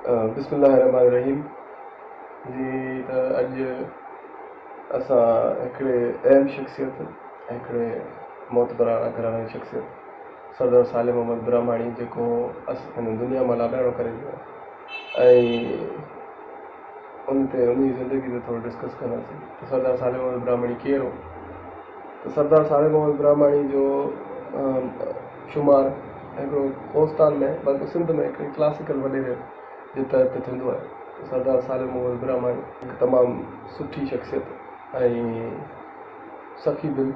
بسم الله الرحمٰن الرحيم جي ته اڄ اسان هڪڙي اهم شخصيت هڪڙي معتبراڻا گهراڻي جي شخصيت سردار صالح محمد برهماڻي جيڪو هن دنيا مان لاڏاڻو ڪري ويو آهي ۽ ان تي ان جي زندگي تي ٿورو ڊسڪس ڪنداسين ته سردار صالح محمد برهماڻي ڪير هو ته سردار صالح محمد برهماڻي جو شمار هڪڙو ڪوهستان ۾ بلڪه سنڌ ۾ هڪڙي ڪلاسيڪل وڏيري جي طور تي ٿيندو آهي. سردار صالح محمد برهماڻي هڪ تمام سٺي شخصيت ۽ سخي دل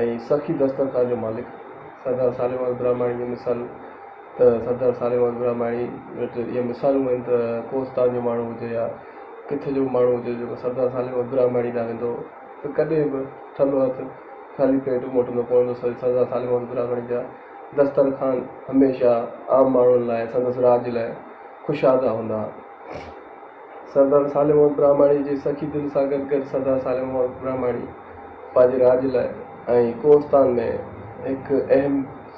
۽ سخي دسترخوان جو مالڪ سردار صالح محمد برهماڻي جو مثال ته سردار صالح محمد برهماڻي وٽ اهي مثالون آهن ته ڪوهستان جو ماڻهو هجي يا ڪٿي جو به ماڻهو هجي جيڪو سردار صالح محمد برهماڻي ڏانهن ويندو هو ته ڪڏهن به ٺلهو هٿ خالي پيٽ موٽندو ڪونه هو. سردار صالح محمد براهمڻي جا دسترخوان هميشه عام ماڻهن لاء سندس راڄ لاء ڪشادا هوندا ها. سردار صالح محمد براهماڻي جي سخي دل سان گڏ گڏ سردار صالح محمد براهماڻي پنهنجي راڄ لاء ۽ ڪوهستان ۾ هڪ اهم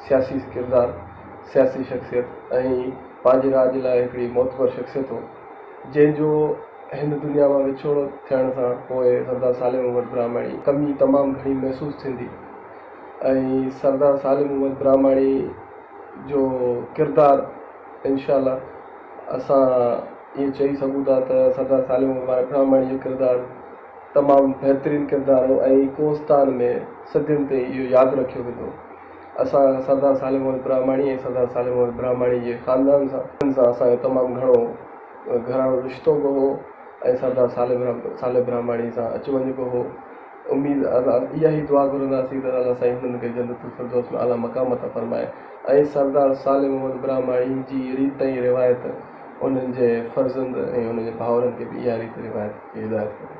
سياسي ڪردار، سياسي شخصيت ۽ پنهنجي راڄ لاء هڪڙي معتبر شخصيت هو. جنهن جو هن دنيا مان وڇوڙو ٿيڻ سان پوء سردار صالح محمد براهماڻي ڪمي تمام گهڻي محسوس ٿيندي ۽ سردار صالح محمد براهماڻي جو ڪردار انشاء الله اسان ائين چئي سگهون ٿا ته سردار صالح محمد براهماڻي جو ڪردار تمام بهترين ڪردار هو ۽ ڪوهستان ۾ صدين تائين اهو ياد رکيو ويندو. اسان سردار صالح محمد براهماڻي ۽ سردار صالح محمد براهماڻي جي خاندان سان اسان جو تمام گهڻو گهراڻو رشتو به هو ۽ سردار صالح براهماڻي سان اچ وڃ به هو. اميد اها ئي دعا گهرنداسين ته الله سائين هنن کي جنت الفردوس ۾ اعليٰ مقام عطا فرمائي ۽ سردار صالح محمد براهماڻي جي ريت ۽ روايت انهن جي فرزند ۽ انهن جي ڀائرن کي به اها ريت روايت جي هدايت ڪري.